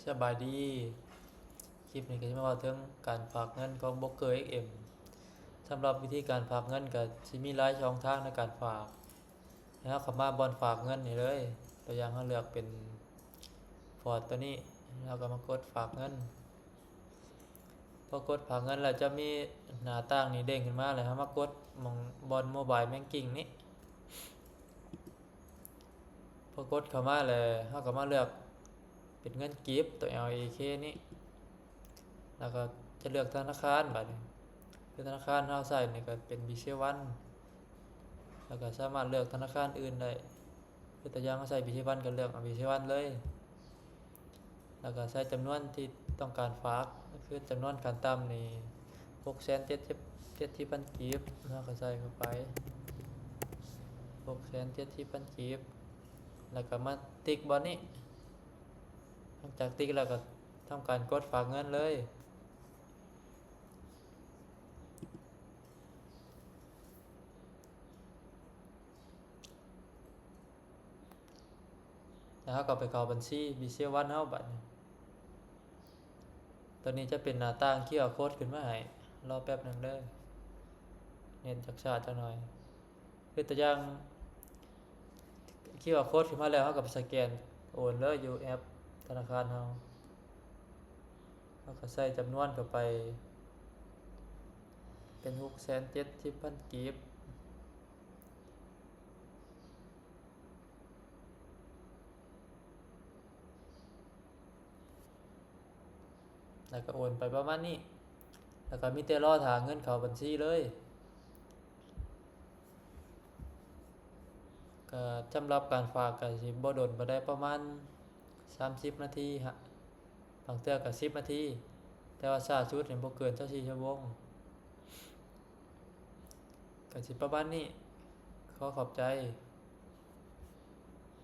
ສະບາຍດີ ຄລິບນີ້ກໍຈະມາເວົ້າເຖິງການຝາກເງິນຂອງໂບຣກເກີເອັກເອັມ. ສຳລັບວິທີການຝາກເງິນກໍຊິມີຫຼາຍຊ່ອງທາງໃນການຝາກ. ແລ້ວເຮົາເຂົ້າມາບ່ອນຝາກເງິນນີ້ເລີຍ. ຕົວຢ່າງເຮົາເລືອກເປັນຟອດຕົວນີ້ ແລ້ວກໍມາກົດຝາກເງິນ. ພໍກົດຝາກເງິນແລ້ວຈະມີໜ້າຕ່າງນີ້ເດ້ງຂຶ້ນມາ ແລ້ວເຮົາມາກົດໝ່ອງບ່ອນໂມບາຍແບັງກິ້ງນີ້. ພໍກົດເຂົ້າມາແລ້ວ ເຮົາກໍມາເລືອກເປັນເງິນກີບ ຕົວ ແອລ ເອ ເຄ ນີ້ ແລ້ວກໍຈະເລືອກທະນາຄານບາດນີ້. ຄືທະນາຄານເຮົາໃຊ້ນີ້ກໍເປັນ ບີ ຊີ ວັນ ແລ້ວກໍສາມາດເລືອກທະນາຄານອື່ນໄດ້. ຄືຕົວຢ່າງເຮົາໃຊ້ ບີ ຊີ ວັນ ກໍເລືອກເອົາ ບີ ຊີ ວັນ ເລີຍ. ແລ້ວກໍໃສ່ຈຳນວນທີ່ຕ້ອງການຝາກ ຄືຈຳນວນຂັ້ນຕ່ຳນີ້ ຫົກແສນເຈັດສິບພັນກີບ ເຮົາກໍໃສ່ເຂົ້າໄປ ຫົກແສນເຈັດສິບພັນກີບ ແລ້ວກໍມາຕິກບ່ອນນີ້. ຫຼັງຈາກຕິກແລ້ວກໍທຳການກົດຝາກເງິນເລີຍ. ແລ້ວເຮົາກໍໄປເຂົ້າບັນຊີ ບີ ຊີ ວັນ ເຮົາບາດນີ້. ຕົວນີ້ຈະເປັນໜ້າຕ່າງ ຄິວ ອາ ໂຄດ ຂຶ້ນມາໃຫ້. ລໍແປັບໜຶ່ງເດີ ເນັດຈັກຊ້າຈັກໜ້ອຍ. ຄືຕົວຢ່າງ ຄິວ ອາ ໂຄດ ຂຶ້ນມາແລ້ວ ເຮົາກໍໄປສະແກນໂອນເລີຍຢູ່ແອັບທະນາຄານເຮົາ. ເຮົາກໍໃສ່ຈຳນວນເຂົ້າໄປ ເປັນຫົກແສນເຈັດສິບພັນກີບ. ແລ້ວກໍໂອນໄປປະມານນີ້ ແລ້ວກໍມີແຕ່ລໍຖ້າເງິນເຂົ້າບັນຊີເລີຍ. ກໍສຳລັບການຝາກກໍຊິບໍ່ດົນປານໃດ ປະມານສາມສິບນາທີ ບາງເທື່ອກໍສິບນາທີ ແຕ່ວ່າຊ້າສຸດນີ້ບໍ່ເກີນຊາວສີ່ຊົ່ວໂມງ. ກໍຊິປະມານນີ້. ຂໍຂອບໃຈ.